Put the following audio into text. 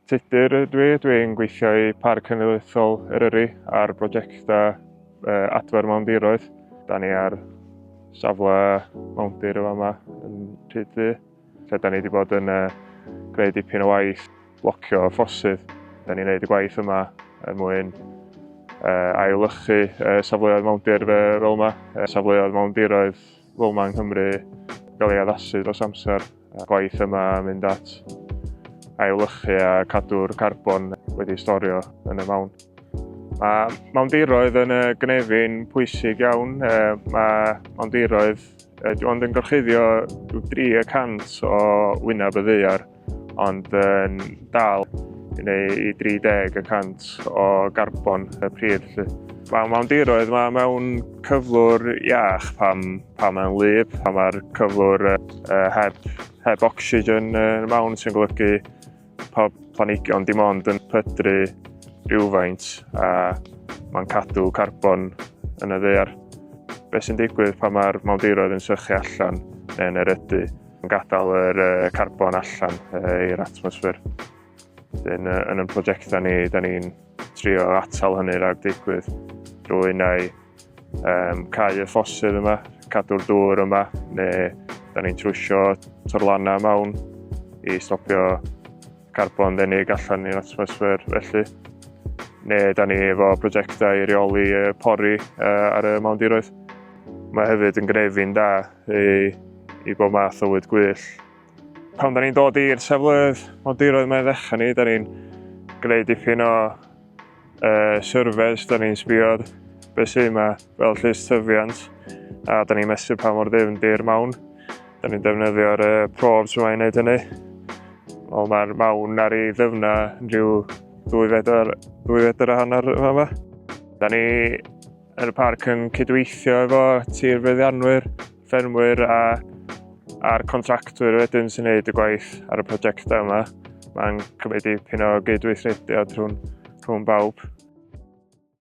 Tudur ydw i, dwi'n gweithio i Parc Cenedlaethol Eryri ar brosiectau adfer mawndiroedd. Da ni ar safle mawndir yn fama yn Rhyd-ddu, lle da ni wedi bod yn gwneud dipyn o waith blocio ffosydd. Da ni'n gwneud y gwaith yma er mwyn ail-lychu safleoedd mawndir fel yma, safleoedd mawndiroedd fel yma yng Nghymru gael ei addasu dros amser. Y gwaith yma yn mynd at ailwlychu a cadw'r carbon wedi storio yn y mawn. Mae mawndiroedd yn y gynefin pwysig iawn. Mae mawndiroedd ond yn gorchuddio 3% o wyneb y ddaear, ond yn dal neu i 30% o garbon y pridd. Felly. Mae mawndiroedd mae mewn cyflwr iach pam, pam mae'n wlyb, pam mae'r cyflwr uh, heb, heb oxygen yn uh, mawn sy'n golygu pa planhigion dim ond yn pydru rhywfaint a mae'n cadw carbon yn y ddaear. Be sy'n digwydd pan mae'r mawndiroedd yn sychu allan neu'n erydu yn gadael yr uh, carbon allan uh, i'r atmosffer. Yn, uh, yn y prosiectau ni, da ni'n trio atal hynny rhag digwydd drwy neu um, cau y ffosydd yma, cadw'r dŵr yma, neu da ni'n trwsio torlannau mawn i stopio carbon ddenig allan i'r atmosffer felly. Neu da ni efo prosiectau i reoli pori ar y mawndiroedd. Mae hefyd yn gynefin da i, i bob math o fwyd gwyllt. Pan da ni'n dod i'r safleoedd mawndiroedd mae ddechrau ni, da ni'n gwneud dipyn o uh, surveys, da ni'n sbio beth sydd yma fel llys tyfiant, a da ni'n mesur pa mor ddyfn di'r mawn. Da ni'n defnyddio'r uh, probes yma i wneud hynny. Wel, mae'r mawn ar ei ddyfna yn rhyw 2 fedr, 2 fedr a hanner yma. yma. Da ni yn y parc yn cydweithio efo tirfeddianwyr, ffermwyr a a'r contractwyr wedyn sy'n neud y gwaith ar y prosiectau yma. Mae'n cymryd dipyn o gydweithrediad rhwng, rhwng bawb.